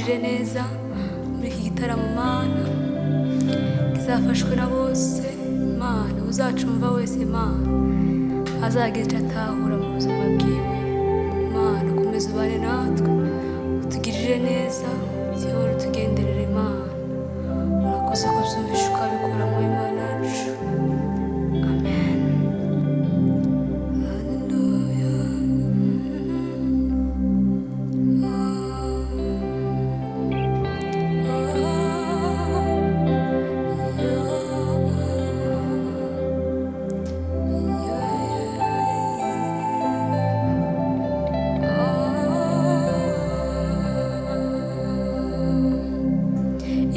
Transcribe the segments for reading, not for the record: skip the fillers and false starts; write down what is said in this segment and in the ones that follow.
Utugirire neza muri iki gitaramo Mana, kizafashwe na bose Mana, uzacumva wese Mana azagira icyo atahura mu buzima bwiwe. Mana, ukomeze ubane natwe, utugirire neza, utuyobore, utugenderere Mana. Urakoze kubyumvisha ukabikora mu Imana yacu. Amen. Hallelujah.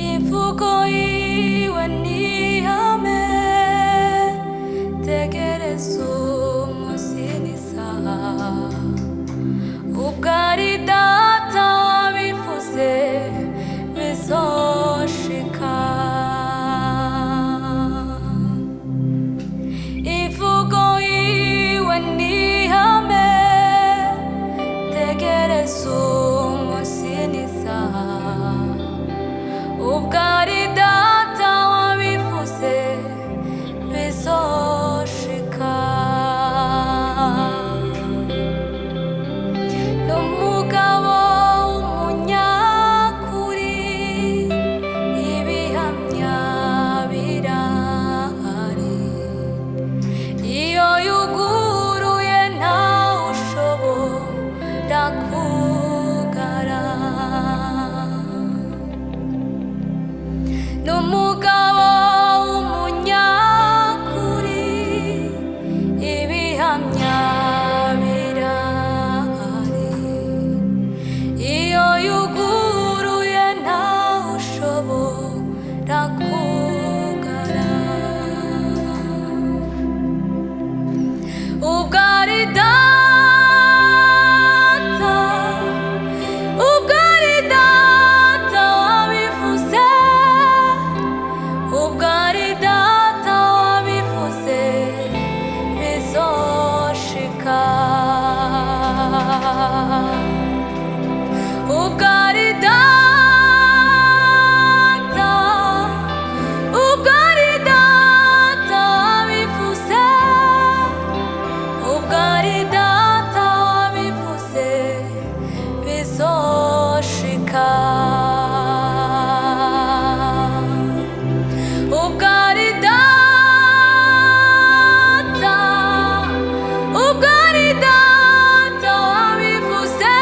Imvugo yiwe ni ihame, tegereza umunsi n'isaha. Ubwo ari data wabivuze bizoshika. Imvugo yiwe ni ihame, tegereza umunsi n'isaha. Ubwo ari data wabivuze bizoshika. N'umugabo w'umunyakuri, ibihamya birahari. Iyo yuguruye ntawe ushobora kugara. N'umugabo w'umunyakuri, ibihamya birahari. Iyo yuguruye ntawe ushobora kugara. Ubwo ari data, ubwo ari data wabivuze, ubwo ari data wabivuze bizoshika. Ubwo ari data, ubwo ari data wabivuze, ubwo ari data wabivuze bizoshika. Ubwo ari data, ubwo ari data wabivuze,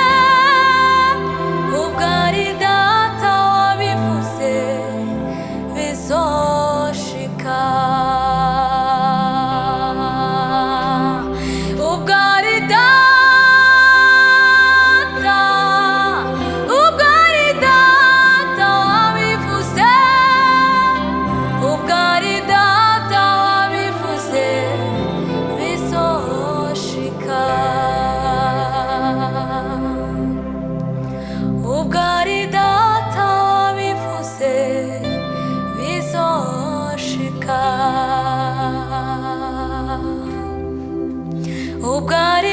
ubwo ari data wabivuze bizoshika. Ubwo ari data, ubwo ari data wabivuze, ubwo ari data wabivuze bizoshika. Ubwo ari data wabivuze bizoshika. Ubwo ari